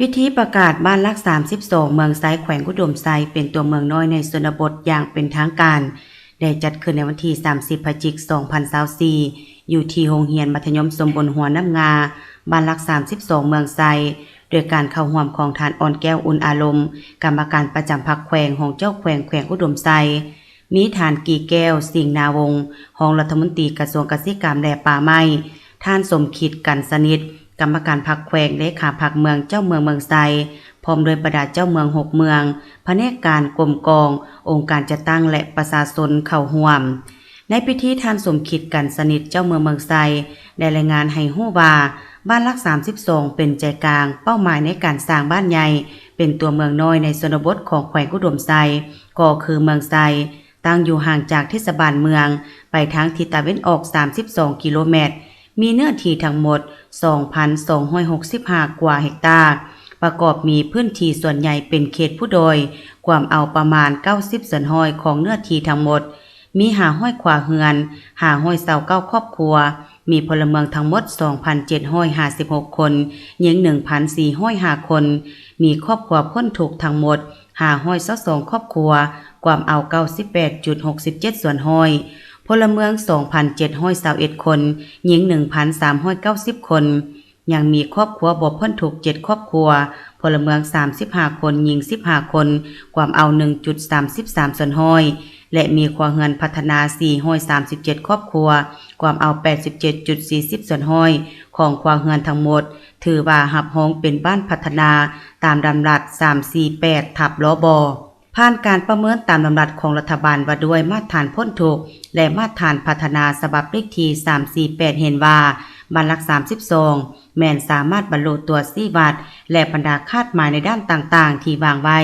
ພິທີປະກາດບ້ານຫຼັກສາມສິບສອງ ເມືອງໄຊ ແຂວງອຸດົມໄຊ ເປັນຕົວເມືອງນ້ອຍໃນຊົນນະບົດຢ່າງເປັນທາງການ ໄດ້ຈັດຂຶ້ນໃນວັນທີສາມສິບ ພະຈິກ ສອງພັນຊາວສີ່ ຢູ່ທີ່ໂຮງຮຽນມັດທະຍົມສົມບູນຫົວນ້ຳງາ ບ້ານຫຼັກສາມສິບສອງ ເມືອງໄຊ ໂດຍການເຂົ້າຮ່ວມຂອງທ່ານ ອ່ອນແກ້ວ ອຸ່ນອາລົມ ກຳມະການປະຈຳພັກແຂວງ, ຮອງເຈົ້າແຂວງແຂວງອຸດົມໄຊ, ມີທ່ານ ກີ່ແກ້ວ ສິງນາວົງ ຮອງລັດຖະມົນຕີກະຊວງກະສິກຳ ແລະ ປ່າໄມ້, ທ່ານ ສົມຄິດ ກັນສະໜິດ ກຳມະການພັກແຂວງ, ເລຂາພັກເມືອງ, ເຈົ້າເມືອງເມືອງໄຊ, ພ້ອມດ້ວຍບັນດາເຈົ້າເມືອງຫົກເມືອງ, ພະແນກການ, ກົມກອງ, ອົງການຈັດຕັ້ງ ແລະ ປະຊາຊົນເຂົ້າຮ່ວມ. ໃນພິທີ, ທ່ານ ສົມຄິດ ກັນສະໜິດ ເຈົ້າເມືອງເມືອງໄຊ ໄດ້ລາຍງານໃຫ້ຮູ້ວ່າ ບ້ານຫຼັກສາມສິບສອງ ເປັນໃຈກາງ, ເປົ້າໝາຍໃນການສ້າງບ້ານໃຫຍ່ ເປັນຕົວເມືອງນ້ອຍໃນຊົນນະບົດຂອງແຂວງອຸດົມໄຊ ກໍຄືເມືອງໄຊ, ຕັ້ງຢູ່ຫ່າງຈາກເທດສະບານເມືອງໄປທາງທິດຕາເວັນອອກສາມສິບສອງກິໂລແມັດ, ມີເນື້ອທີ່ທັງໝົດສອງພັນສອງຮ້ອຍຫົກສິບຫ້າກວ່າເຮັກຕາ, ປະກອບມີພື້ນທີ່ສ່ວນໃຫຍ່ເປັນເຂດພູດອຍ, ກວມເອົາປະມານເກົ້າສິບສ່ວນຮ້ອຍຂອງເນື້ອທີ່ທັງໝົດ, ມີຫ້າຮ້ອຍຄົວເຮືອນ, ຫ້າຮ້ອຍຊາວເກົ້າຄອບຄົວ, ມີພົນລະເມືອງທັງໝົດສອງພັນເຈັດຮ້ອຍຫ້າສິບຫົກຄົນ, ຍິງໜຶ່ງພັນສີ່ຮ້ອຍຫ້າຄົນ, ມີຄອບຄົວພົ້ນທຸກທັງໝົດ ຫ້າຮ້ອຍຊາວສອງຄອບຄົວ, ກວມເອົາເກົ້າສິບແປດຈຸດຫົກສິບເຈັດສ່ວນຮ້ອຍ, ພົນລະເມືອງສອງພັນເຈັດຮ້ອຍຊາວເອັດຄົນ, ຍິງໜຶ່ງພັນສາມຮ້ອຍເກົ້າສິບຄົນ, ຍັງມີຄອບຄົວບໍ່ພົ້ນທຸກເຈັດຄອບຄົວ, ພົນລະເມືອງສາມສິບຫ້າຄົນ, ຍິງສິບຫ້າຄົນ, ກວມເອົາໜຶ່ງຈຸດສາມສິບສາມສ່ວນຮ້ອຍ ແລະ ມີຄົວເຮືອນພັດທະນາສີ່ຮ້ອຍສາມສິບເຈັດຄອບຄົວ, ກວມເອົາແປດສິບເຈັດຈຸດສີ່ສິບສ່ວນຮ້ອຍຂອງຄົວເຮືອນທັງໝົດ, ຖືວ່າຮັບຮອງເປັນບ້ານພັດທະນາຕາມດຳລັດສາມສີ່ແປດທັບ ລບ. ຜ່ານການປະເມີນຕາມດຳລັດຂອງລັດຖະບານວ່າດ້ວຍມາດຖານພົ້ນທຸກ ແລະ ມາດຖານພັດທະນາສະບັບເລກທີສາມສີ່ແປດ ເຫັນວ່າ ບ້ານຫຼັກສາມສິບສອງ ແມ່ນສາມາດບັນລຸຕົວຊີ້ວັດ ແລະ ບັນດາຄາດໝາຍໃນດ້ານຕ່າງໆທີ່ວາງໄວ້.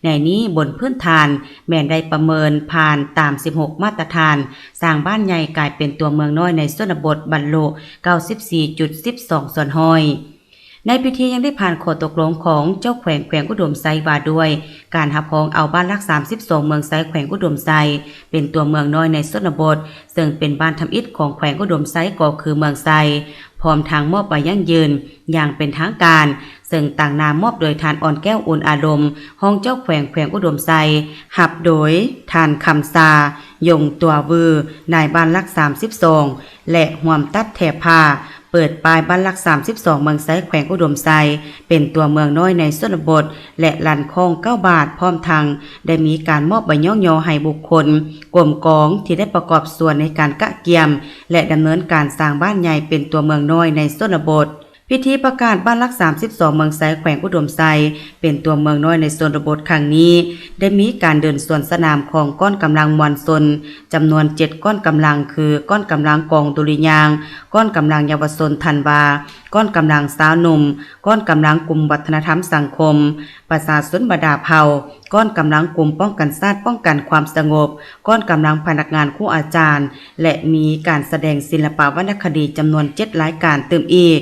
ໃນນີ້ບົນພື້ນຖານແມ່ນໄດ້ປະເມີນຜ່ານຕາມສິບຫົກມາດຕະຖານ ສ້າງບ້ານໃຫຍ່ກາຍເປັນຕົວເມືອງນ້ອຍໃນຊົນນະບົດບັນລຸເກົ້າສິບສີ່ຈຸດສິບສອງສ່ວນຮ້ອຍ. ໃນພິທີຍັງໄດ້ຜ່ານຂໍ້ຕົກລົງຂອງເຈົ້າແຂວງແຂວງອຸດົມໄຊວ່າດ້ວຍການຮັບຮອງເອົາບ້ານຫຼັກສາມສິບສອງ ເມືອງໄຊແຂວງອຸດົມໄຊ ເປັນຕົວເມືອງນ້ອຍໃນຊົນນະບົດ ເຊິ່ງເປັນບ້ານທຳອິດຂອງແຂວງອຸດົມໄຊກໍຄືເມືອງໄຊ ພ້ອມທັງມອບໃບຢັ້ງຢືນຢ່າງເປັນທາງການ ເຊິ່ງຕາງໜ້າມອບໂດຍທ່ານ ອ່ອນແກ້ວ ອຸ່ນອາລົມ ຮອງເຈົ້າແຂວງແຂວງອຸດົມໄຊ, ຮັບໂດຍທ່ານ ຄຳຊາ ຢົງຕົວວື ນາຍບ້ານຫຼັກສາມສິບສອງ ແລະ ຮ່ວມຕັດແຖຜ້າ ເປີດປ້າຍບ້ານຫຼັກສາມສິບສອງ ເມືອງໄຊ ແຂວງອຸດົມໄຊ ເປັນຕົວເມືອງນ້ອຍໃນຊົນນະບົດ ແລະ ລັ່ນຄ້ອງເກົ້າບາດ, ພ້ອມທັງໄດ້ມີການມອບໃບຍ້ອງຍໍໃຫ້ບຸກຄົນ, ກົມກອງທີ່ໄດ້ປະກອບສ່ວນໃນການກະກຽມ ແລະ ດຳເນີນການສ້າງບ້ານໃຫຍ່ເປັນຕົວເມືອງນ້ອຍໃນຊົນນະບົດ. ພິທີປະກາດບ້ານຫຼັກສາມສິບສອງ ເມືອງໄຊ ແຂວງອຸດົມໄຊ ເປັນຕົວເມືອງນ້ອຍໃນຊົນນະບົດຄັ້ງນີ້ ໄດ້ມີການເດີນສວນສະໜາມຂອງກ້ອນກຳລັງມວນຊົນ ຈຳນວນເຈັດກ້ອນກຳລັງ ຄື ກ້ອນກຳລັງກອງດຸລິຍາງ, ກ້ອນກຳລັງເຍົາວະຊົນທັນວາ, ກ້ອນກຳລັງຊາວໜຸ່ມ, ກ້ອນກຳລັງກຸ່ມວັດທະນະທຳສັງຄົມ, ປະຊາຊົນບັນດາເຜົ່າ, ກ້ອນກຳລັງກຸ່ມປ້ອງກັນຊາດປ້ອງກັນຄວາມສະຫງົບ, ກ້ອນກຳລັງພະນັກງານຄູອາຈານ ແລະ ມີການສະແດງສິລະປະວັນນະຄະດີຈຳນວນເຈັດລາຍການຕື່ມອີກ.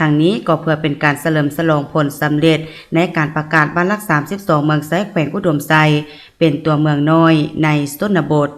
ທັງນີ້ກໍເພື່ອເປັນການສະເຫຼີມສະຫຼອງຜົນສຳເລັດໃນການປະກາດບ້ານຫຼັກສາມສິບສອງ ເມືອງໄຊ ແຂວງອຸດົມໄຊ ເປັນຕົວເມືອງນ້ອຍໃນຊົນນະບົດ.